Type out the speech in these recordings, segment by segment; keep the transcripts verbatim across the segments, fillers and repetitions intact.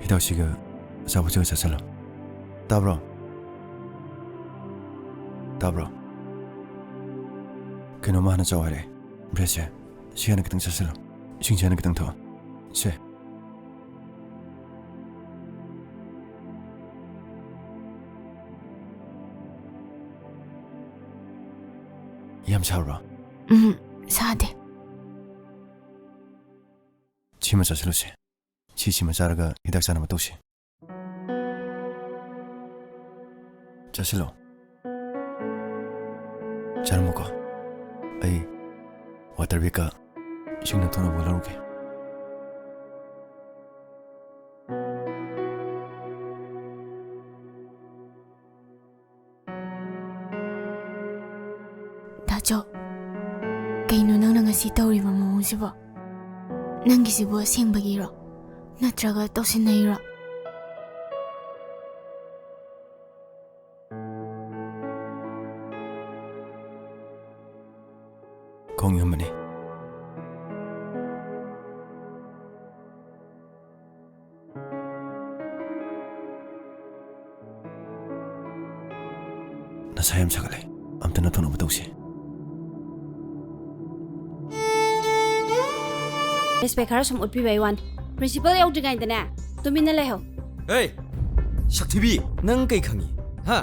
ꯍꯤꯗꯥꯛꯁꯤꯒ ꯑꯆꯥꯄꯣꯠꯁꯤꯒ ꯆꯥꯁꯤꯜꯂꯣ꯫ ꯇꯥꯕ꯭ꯔꯣ? ꯇꯥꯕ꯭ꯔꯣ? ꯀꯩꯅꯣꯝꯃ ꯍꯥꯟꯅ ꯆꯥꯎ ꯍꯥꯏꯔꯛꯑꯦ꯫ ꯕ꯭ꯔꯦꯗꯁꯦ꯫ ꯁꯤ ꯍꯥꯟꯅ ꯈꯤꯇꯪ ꯆꯥꯁꯤꯜꯂꯣ꯫ ꯏꯁꯤꯡꯁꯦ ꯍꯥꯟꯅ ꯈꯤꯇꯪ ꯊꯛꯑꯣ꯫ ꯁꯦ꯫ ꯌꯥꯝ ꯁꯥꯕ꯭ꯔꯣ? ꯎꯝ, ꯁꯥꯗꯦ꯫ ꯁꯤꯃ ꯆꯥꯁꯤꯜꯂꯨꯁꯦ꯫ ꯁꯤꯁꯤꯃ ꯆꯥꯔꯒ ꯍꯤꯗꯥꯛ ꯆꯥꯅꯕ ꯇꯧꯁꯤ꯫ ꯆꯥꯁꯤꯜꯂꯣ꯫ ꯆꯥꯔꯝꯃꯨꯀꯣ꯫ ꯑꯩ ꯋꯥꯇꯔ ꯕꯦꯒꯀ ꯏꯁꯤꯡ ꯅꯪꯊꯣꯛꯅꯕ ꯂꯧꯔꯨꯒꯦ꯫ ꯗꯥꯆꯧ, ꯀꯩꯅꯣ ꯅꯪꯅ ꯉꯁꯤ ꯇꯧꯔꯤꯕ ꯃꯑꯣꯡꯁꯤꯕꯣ? ꯅꯪꯒꯤꯁꯤꯕꯨ ꯑꯁꯦꯡꯕꯒꯤꯔꯣ? ꯅꯠꯇ꯭ꯔꯒ ꯇꯧꯁꯤꯟꯅꯩꯔꯣ? ꯈꯣꯡ ꯌꯨꯝꯕꯅꯤ꯫ ꯅꯁꯥ ꯌꯥꯝ ꯁꯥꯒꯠꯂꯦ꯫ ꯑꯝꯇ ꯅꯊꯣꯛꯅꯕ ꯇꯧꯁꯦ꯫ ꯔꯦꯁꯄꯦꯛ ꯈꯔ ꯁꯨꯝ ꯎꯠꯄꯤꯕꯩ ꯋꯥꯅꯤ꯫ ꯄ꯭ꯔꯤꯟꯁꯤꯄꯜ ꯌꯧꯗ꯭ꯔꯤꯉꯩꯗꯅꯦ, ꯇꯨꯃꯤꯟꯅ ꯂꯩꯍꯧ꯫ ꯍꯦ, ꯁꯛꯊꯤꯕꯤ, ꯅꯪ ꯀꯩ ꯈꯪꯉꯤ? ꯍꯥ?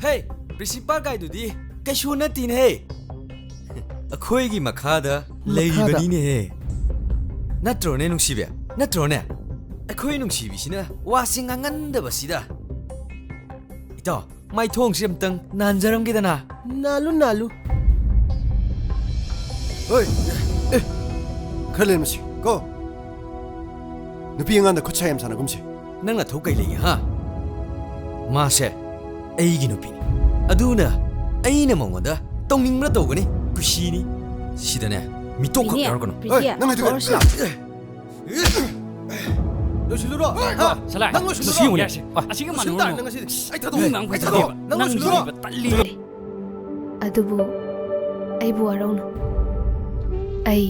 ꯍꯦ, ꯄ꯭ꯔꯤꯟꯁꯤꯄꯥꯜ ꯀꯥꯏꯗꯨꯗꯤ ꯀꯩꯁꯨ ꯅꯠꯇꯦꯅꯦꯍꯦ꯫ ꯑꯩꯈꯣꯏꯒꯤ ꯃꯈꯥꯗ ꯃꯈꯥꯗ? ꯂꯩꯔꯤꯕꯅꯤꯅꯦꯍꯦ꯫ ꯅꯠꯇ꯭ꯔꯣꯅꯦ, ꯅꯨꯡꯁꯤꯕꯤ? ꯅꯠꯇ꯭ꯔꯣꯅꯦ? ꯑꯩꯈꯣꯏ ꯅꯨꯡꯁꯤꯕꯤꯁꯤꯅ ꯋꯥꯁꯤ ꯉꯥꯡꯍꯟꯗꯕꯁꯤꯗ꯫ ꯏꯇꯥꯎ, ꯃꯥꯏꯊꯣꯡꯁꯤ ꯑꯝꯇꯪ ꯅꯥꯟꯖꯔꯝꯒꯦꯗꯅ꯫ ꯅꯥꯜꯂꯨ, ꯅꯥꯜꯂꯨ꯫ ꯍꯣꯏ, ꯑꯦ, ꯈꯔ ꯂꯩꯔꯝꯃꯁꯤ ꯀꯣ꯫ ꯅꯨꯄꯤ ꯑꯉꯥꯡꯗ ꯈꯨꯠ ꯁꯥ ꯌꯥꯝ ꯁꯥꯟꯅꯒꯨꯝꯁꯦ꯫ ꯅꯪ ꯅꯊꯧ ꯀꯩ ꯂꯩꯒꯦ, ꯍꯥ? ꯃꯥꯁꯦ ꯑꯩꯒꯤ ꯅꯨꯄꯤꯅꯤ꯫ ꯑꯗꯨꯅ ꯑꯩꯅ ꯃꯉꯣꯟꯗ ꯇꯧꯅꯤꯡꯕ꯭ꯔꯥ ꯇꯧꯒꯅꯤ, ꯀꯨꯁꯤꯅꯤ꯫ ꯁꯤꯗꯅꯦ, ꯃꯤꯇꯣꯞꯈꯛ ꯏꯅꯦ, ꯌꯥꯎꯔꯛꯀꯅꯨ꯫ ꯄ꯭ꯔꯤꯇꯤꯌꯥ, ꯍꯣꯏ, ꯅꯪ ꯍꯥꯏꯗꯣ ꯊꯣꯛꯑꯁꯤ ꯂꯥꯎ꯫ ꯂꯣꯏꯁꯤꯜꯂꯨꯔꯣ꯫ ꯍꯥ? ꯁꯂꯥꯏ, ꯅꯪ ꯂꯣꯏꯁꯤꯜꯂꯨꯔꯣ꯫ ꯃꯁꯤ ꯌꯦꯡꯉꯨꯅꯦ꯫ ꯌꯥꯁꯦ꯫ ꯑꯁꯤꯒ ꯂꯣꯏꯁꯤꯜꯂꯨ ꯃꯥꯟꯅꯔꯨꯅꯨ꯫ ꯇꯥꯔꯦ ꯅꯪ ꯉꯁꯤꯗꯤ꯫ ꯑꯩ ꯊꯥꯗꯣꯛꯑꯣ꯫ ꯃꯤ ꯉꯥꯡ ꯑꯩ ꯊꯥꯗꯣꯛꯑꯣ꯫ ꯐꯖꯗꯦꯕ꯫ ꯅꯪ ꯅꯪ ꯂꯣꯏꯁꯤꯜꯂꯨꯔꯣ꯫ ꯅꯨꯡꯁꯤꯕ ꯇꯜꯂꯤ꯫ ꯑꯗꯨꯕꯨ ꯑꯩꯕꯨ ꯋꯥꯔꯧꯅꯨ꯫ ꯑꯩ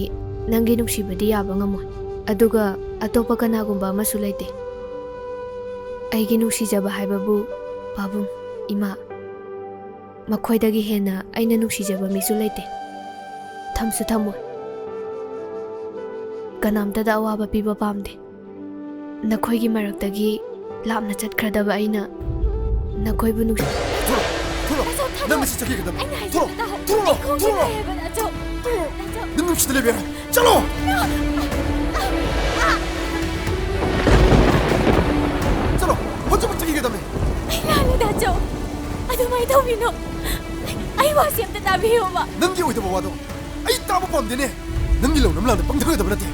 ꯅꯪꯒꯤ ꯅꯨꯡꯁꯤꯕꯗꯤ ꯌꯥꯕ ꯉꯝꯃꯣꯏ꯫ ꯑꯗꯨꯒ ꯑꯇꯣꯞꯄ ꯀꯅꯥꯒꯨꯝꯕ ꯑꯃꯁꯨ ꯂꯩꯇꯦ꯫ ꯑꯩꯒꯤ ꯅꯨꯡꯁꯤꯖꯕ ꯍꯥꯏꯕꯕꯨ ꯄꯥꯕꯨꯡ, ꯏꯃꯥ, ꯃꯈꯣꯏꯗꯒꯤ ꯍꯦꯟꯅ ꯑꯩꯅ ꯅꯨꯡꯁꯤꯖꯕ ꯃꯤꯁꯨ ꯂꯩꯇꯦ꯫ ꯊꯝꯁꯨ ꯊꯝꯃꯣꯏ꯫ ꯀꯅꯥꯝꯇꯗ ꯑꯋꯥꯕ ꯄꯤꯕ ꯄꯥꯝꯗꯦ꯫ ꯅꯈꯣꯏꯒꯤ ꯃꯔꯛꯇꯒꯤ ꯂꯥꯞꯅ ꯆꯠꯈ꯭ꯔꯗꯕ ꯑꯩꯅ ꯅꯈꯣꯏꯕꯨ ꯅꯨꯡꯁꯤ꯫ ꯊꯣꯔꯛꯑꯣ꯫ ꯊꯣꯔꯛꯑꯣ꯫ ꯗꯥꯆꯧ, ꯊꯥꯗꯣꯛꯑꯣ꯫ ꯅꯪ ꯉꯁꯤ ꯆꯠꯈꯤꯒꯗꯕꯅꯤ꯫ ꯑꯩꯅ ꯍꯥꯏꯁꯦ ꯊꯣꯔꯛꯑꯣ꯫ ꯑꯝꯇ ꯇꯥꯍꯧ꯫ ꯊꯣꯔꯛꯑꯣ꯫ ꯑꯩ ꯈꯣꯡꯁꯦ ꯊꯣꯔꯛꯑꯣ꯫ ꯅꯥꯏ ꯍꯥꯏꯕ, ꯗꯥꯆꯧ꯫ ꯗꯥꯆꯧ꯫ ꯅꯪ ꯅꯨꯡꯁꯤꯗ ꯂꯩꯕ ꯌꯥꯔꯣꯏ꯫ ꯆꯠꯂꯣ꯫ ꯆꯠꯂꯣ꯫ ꯍꯧꯖꯤꯛꯃꯛ ꯆꯠꯈꯤꯒꯗꯕꯅꯤ꯫ ꯑꯩ ꯂꯥꯜꯂꯦ, ꯗꯥꯆꯧ꯫ ꯑꯗꯨꯃꯥꯏꯅ ꯇꯧꯕꯤꯅꯣ꯫ ꯑꯩ ꯋꯥꯁꯦ ꯑꯝꯇ ꯇꯥꯕꯤꯌꯣꯕ꯫ ꯅꯪꯒꯤ ꯑꯣꯏꯗꯕ ꯋꯥꯗꯣ ꯑꯩ ꯇꯥꯕ ꯄꯥꯝꯗꯦꯅꯦ꯫ ꯅꯪꯒꯤ ꯂꯧꯅꯝ ꯂꯥꯟꯗ ꯄꯪꯊꯒꯗꯕ ꯅꯠꯇꯦ꯫